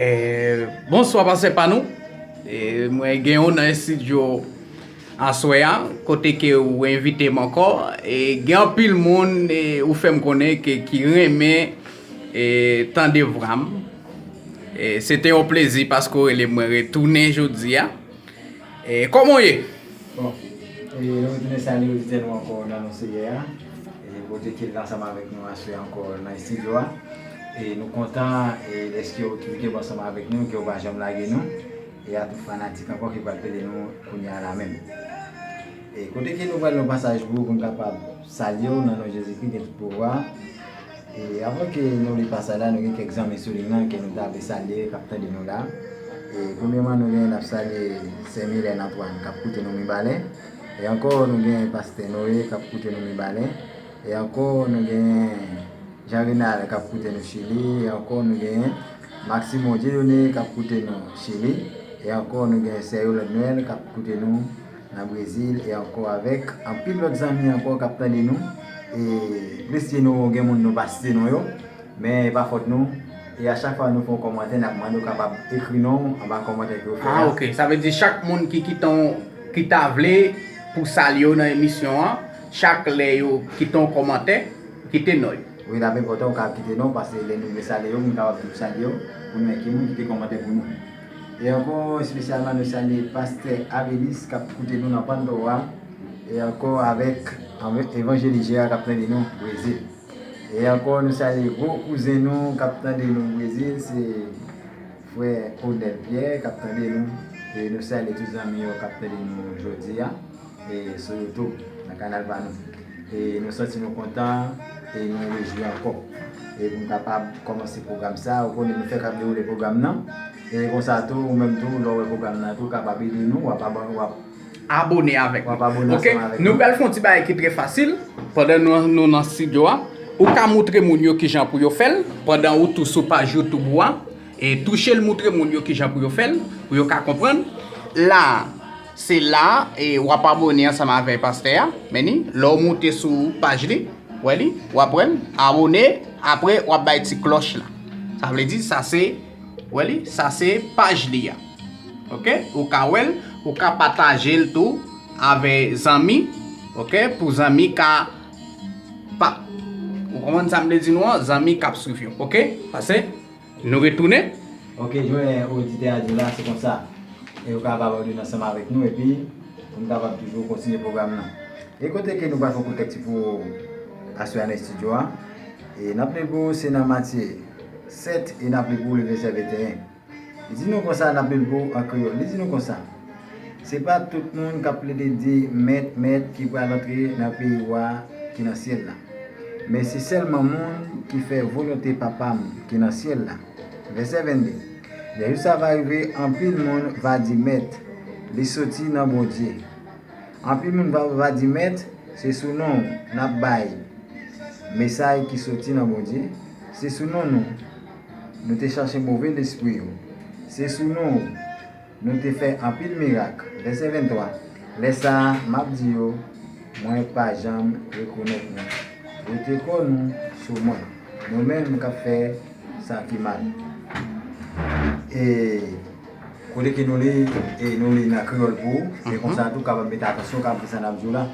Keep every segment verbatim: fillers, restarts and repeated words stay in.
Eh, bonswa, pastè pa nou. Eh, mwen gen ou nan estidyo aswè a, kote ke ou envite m ankò. E gen anpil moun, eh, ou fè m konnen ke ki renmen, eh, tande vwa m. Eh, se te yon plezi paske w rele mwen retounen jodi a. E kòman w ye? Bon, e nou retounen salye oditè nou ankò nan non Seyè a. E kote ke l ansanm avèk nou aswè ankò nan estidyo a. E nou kontan, e dèske w toujou kenbe ansanm avèk nou, ke w pa janm lage nou. E a tout fanatik ankò ki pral tande nou kounye a la menm. E kote ke nou pral yon pasaj pou, pou n kapab salye w nan non Jezikri gen tout pouvwa. E avan ke nou li pasaj la, nou gen kèk zanmi sou liy nan ke nou ta vle salye k ap tande nou la. E premyèman, nou gen, n ap salye sè Milèn Antwàn k ap koute nou Mibalè. E ankò, nou gen pastè Noe k ap koute nou Mibalè. E ankò, nou gen Jean Renald k ap koute nou Chili. E ankò, nou gen Maximo Dieudonné k ap koute nou Chili. E ankò, nou gen sè Yolande Noël k ap koute nou nan Brezil. E ankò avèk anpil lòt zanmi ankò k ap tande nou. E plis ke nou gen moun nou pa site non yo. Men e pa fòt nou. E a chak fwa nou fè yon kòmantè, n ap mande w kapab ekri non w anba kòmantè ke w fè a. Ah, ok. Sa vle di chak moun ki kite yon, ki ta vle pou salye w nan emisyon an, chak lè yo kite yon kòmantè, kite non yo. Wi, l ap enpòtan ou kapab kite non, paske lè nou vle salye yo, pou nou kapab toujou salye yo, pou nou wè ki moun kite kòmantè pou nou. E ankò, espesyalman, nou salye pastè Avelis k ap koute nou nan Pandora, e ankò avèk, avèk evanjelis Jera k ap tande nou Brezil. E ankò, nou salye gwo kouzen nou k ap tande nou Brezil, se frè Odèl Pyè k ap tande nou. E nou salye tout zanmi yo k ap tande nou jodi a, e sou YouTube, nan kanal pa nou. E nou santi nou kontan, e nou rejwi ankò. E pou n kapab kòmanse pwogram sa, ou konnen nou fèk ap dewoule pwogram nan. E konsa tou, ou menm tou, lè w wè pwogram nan tou, w kapab ede nou, w ap aba-, w ap Abone avèk nou. W ap abone ansanm avèk nou. Ok? Nou pral fè yon ti bagay ki trè fasil. Pandan nou, nou nan estidyo a, ou ka moutre moun yo kijan pou yo fè l, pandan ou tou sou paj YouTube ou a, e touche l, moutre moun yo kijan pou yo fè l, pou yo ka konprann. La, se la, e w ap abone ansanm avèk pastè a, men ni, lè w moute sou paj li, w wè li, w ap wè l, abone, apre w ap bay ti klòch la. Sa vle di, sa se, w wè li, sa se paj li a. Ok? Ou ka wè l, ou ka pataje l tou avè zanmi, ok? Pou zanmi ka pa, ou konprann sa m vle di nou an? Zanmi k ap swiv yo, ok? Pase, nou retounen. Ok, jan oditè a di la, se konsa. E ou ka abone ansanm avèk nou, epi pou n kapab toujou kontinye pwogram nan. E kote ke nou pral fè yon kout lèkti pou aswè a nan estidyo a? E n ap li pou se nan Matye sèt, e n ap li pou le vèsè venteyen. Li di nou konsa, n ap li l pou ou an kreyòl. Li di nou konsa, se pa tout moun k ap plede di, Mèt, Mèt, ki pral antre nan peyi wa ki nan syèl la. Men se sèlman moun ki fè volonte Papa m ki nan syèl la. Vèsè vennde. Lè jou sa va rive, anpil moun va di, Mèt, li soti nan Bondye. Anpil moun va, va di, Mèt, se sou non w n ap bay mesaj ki soti nan Bondye, se sou non nou, nou te chache move lespri yo, se sou non w nou te fè anpil mirak. Vèsè venntwa. Lè sa a, m ap di yo, mwen pa janm rekonèt nou. Rete kò nou sou mwen, nou menm k ap fè sa ki mal. E kote ke nou li, e nou li nan kreyòl pou ou, e konsa tou kapab mete atansyon, kapab fè sa n ap di w la.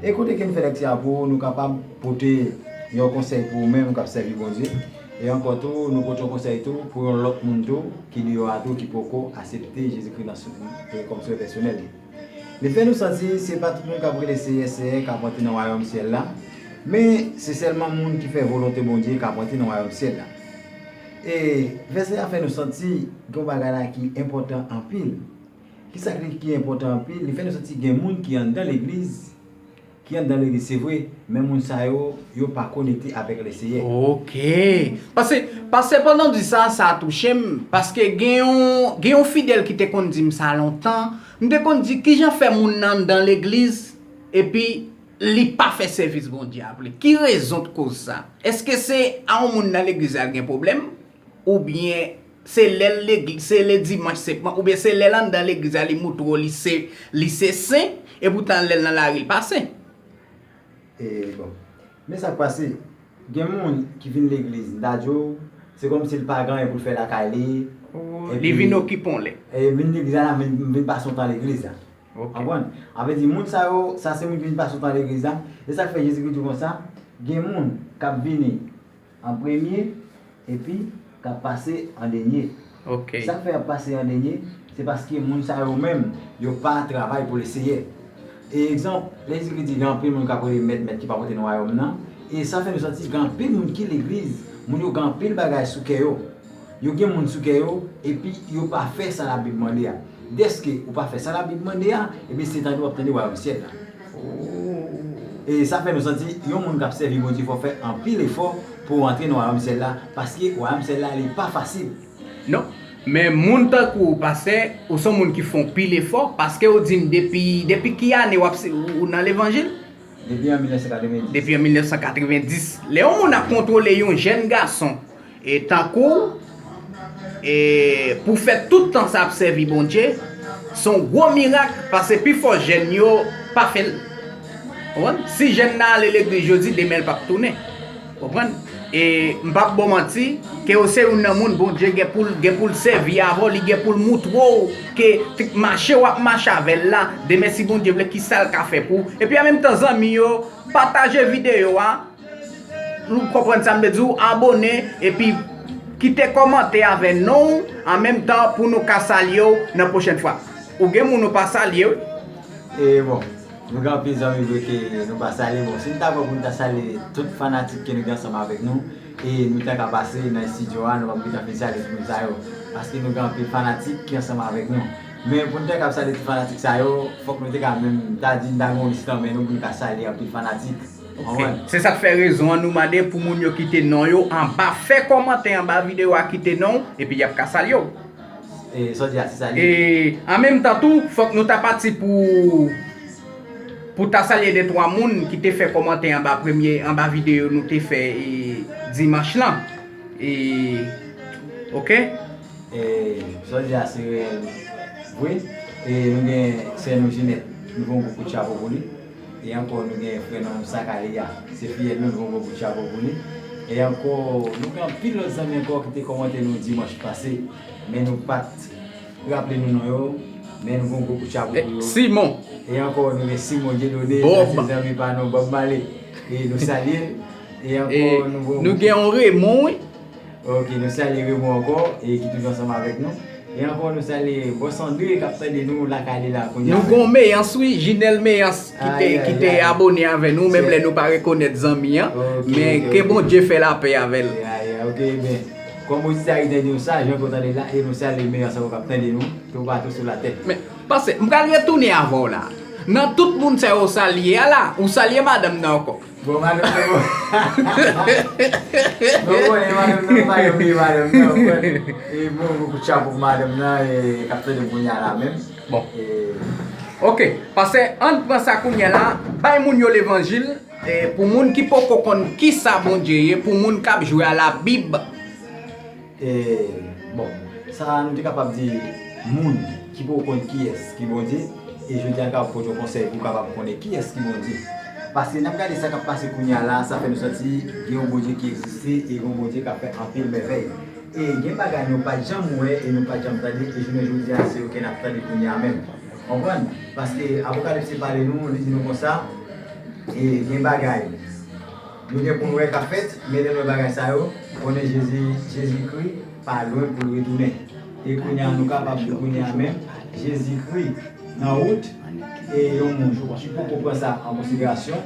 E kote ke nou fè lèkti a pou ou, nou kapab pote yon konsèy pou ou menm k ap sèvi Bondye. E ankò tou, nou pote yon konsèy tou pou yon lòt moun tou ki deyò a tou, ki poko aksepte Jezikri nan sou, e kòm sovè pèsonèl li. Li fè nou santi se pa tout moun k ap rele Seyè, Seyè k ap antre nan wayòm syèl la, men se sèlman moun ki fè volonte Bondye k ap antre nan wayòm syèl la. E vèsè a fè nou santi gen yon bagay la ki enpòtan anpil. Kisa ki, ki enpòtan anpil? Li fè nou santi gen moun ki anndan legliz, ki anndan legliz, se vre, men moun sa yo, yo pa konekte avèk Leseyè. Ok. Paske, paske pandan w di sa, sa touche m, paske gen yon, gen yon fidèl ki te konn di m sa lontan. M te konn di, kijan fè moun nan anndan legliz, epi li pa fè sèvis Bondye a vre? Ki rezon k koz sa? Èske se a yon moun nan legliz la gen pwoblèm? Oubyen se lè l legli-, se le dimanch senpman, oubyen se lè l anndan legliz la, li moutre w li se, li se sen, epoutan lè l nan lari l pa sen? E bon, men sa k pase, gen moun ki vin legliz, m ta di w, se kòmsi l pa gen anyen pou l fè lakay li, Li vin okipe yon lè. E vin legliz la, vin, vin pase yon tan legliz la. Konprann? Sa vle di, moun sa yo, sa se moun ki vin pase yon tan legliz la. E sa k fè Jezikri di konsa, gen moun k ap vini an premye, epi k ap pase an dènye. Sa k fè y ap pase an dènye, se paske moun sa yo menm, yo pa travay pou Leseyè. E egzanp, lè Jezikri di gen anpil moun k ap rele mèt, mèt ki p ap antre nan wayòm nan, e sa fè nou santi gen anpil moun ki legliz, moun yo gen anpil bagay sou kè yo. Yo gen moun sou kè yo, epi yo pa fè sa Labib mande a. Dèske ou pa fè sa Labib mande a, ebyen se tande w ap tande wayòm syèl la. E sa fè nou santi yon moun k ap sèvi Bondye fò fè anpil efò pou w antre nan wayòm syèl la, paske wayòm syèl la li pa fasil. Non, men moun tankou w, pastè, ou se yon moun ki fè anpil efò, paske ou di m depi, depi ki ane w ap, ou nan levanjil? Depi an mil nèf san katrevenndis. Depi an mil nèf san katrevenndis. Lè yon moun ap kontwole yon jèn gason, e tankou w, e pou fè tout tan sa ap sèvi Bondye, se yon gwo mirak, paske pifò jèn yo pa fè l. Konprann? Si jèn nan ale legliz jodi, demen l p ap tounen. Konprann? E m p ap ba w manti, ke w se youn nan moun Bondye gen pou l, gen pou l sèvi avè w, li gen pou l moutre w ke t-, mache w ap mache avè l la, demen si Bondye vle, kisa l ka fè pou w. Epi an menm tan, zanmi yo, pataje videyo a, nou konprann sa m vle di w, abòne, epi kite kòmantè avè non w, an menm tan pou nou ka salye w nan pwochèn fwa. Ou gen moun ou pa salye, wi. E bon, nou gen anpil zanmi vre ke nou pa salye. Bon, si n ta pran pou n ta salye tout fanatik ke nou gen ansanm avèk nou, e nou ta ka pase nan estidyo a, nou p ap gentan fin salye tout moun sa yo. Paske nou gen anpil fanatik ki ansanm avèk nou. Men pou n ta ka salye tout fanatik sa yo, fòk nou te ka menm, ta di n ta gen yon lis nan men nou pou n ka salye anpil fanatik. Ou konprann? Se sa k fè rezon an nou mande pou moun yo kite non yo anba, fè kòmantè anba videyo a, kite non w, epi y ap ka salye w. E, sa w di a, se sa li ye. E, an menm tan tou, fòk nou ta pati pou, pou ta salye de twa moun ki te fè kòmantè anba premye, anba videyo nou te fè, e, dimanch lan. E, oke? E, sa w di a, se reyèl vre. E, nou gen sè nou Jinèt, nou fè yon gwo kout chapo pou li. E ankò, nou gen frè nou Sakali a, se fiyèl nou, nou fè yon gwo kout chapo pou li. E ankò, nou gen anpil lòt zanmi ankò ki te kòmante nou dimanch pase, men nou pa t raple nou non yo, men nou fè yon gwo kout chapo pou yo. Simon. E ankò, nou gen Simon Dieudonné, sa se zanmi pa nou, Bob Marley. E nou salye l. E ankò, nou gen yon Raymond, wi. Ok, nou salye Raymond ankò, e ki toujou ansanm avèk nou. E ankò, nou salye Bòs André k ap tande nou lakay li la kounye a. Nou gon Meyans, wi, Jinèl Meyans, ki te, ki te abòne avè nou, menm lè nou pa rekonèt zanmi an. Men ke Bondye fè lapè avè l. Ya, ya, ok, ben, kòm oditè a ki tande nou sa, jan ke w tande l la, e nou salye Meyans ankò k ap tande nou, toupatou sou latè. Men, pastè, m pral retounen avè w la. Nan tout moun sa yo w salye a la, ou salye madanm nan ankò? Bon, madanm nan, bon. Bon, bon, e madanm nan, pa janm bliye madanm nan, ou konprann? E bon, gwo kout chapo pou madanm nan, e k ap tande m kounye a la menm. Bon. E, ok, pastè, ann pran sa kounye a la, bay moun yo levanjil, e pou moun ki poko konn kisa Bondye ye, pou moun k ap jwe a Labib. E, bon, sa nou te kapab di moun ki poko konn kiyès ki Bondye, e jodi a n kapab pote yon konsèy pou w kapab konnen kiyès ki Bondye. Paske n ap gade sa k ap pase kounye a la, sa fè nou santi gen yon Bondye ki egziste e gen yon Bondye k ap fè anpil mèvèy. E gen bagay nou pa t janm wè e nou pa t janm tande, e jounen jodi a, se yo ke n ap tande kounye a menm. Konprann? Paske Apokalips te pale nou, li di nou konsa, e gen bagay nou gen pou n wè k ap fèt, men lè n wè bagay sa yo, konnen Jezi, Jezikri pa lwen pou l retounen. E kounye a, nou kapab di kounye a menm, Jezikri nan wout, e yon moun ki poko pran sa an konsiderasyon,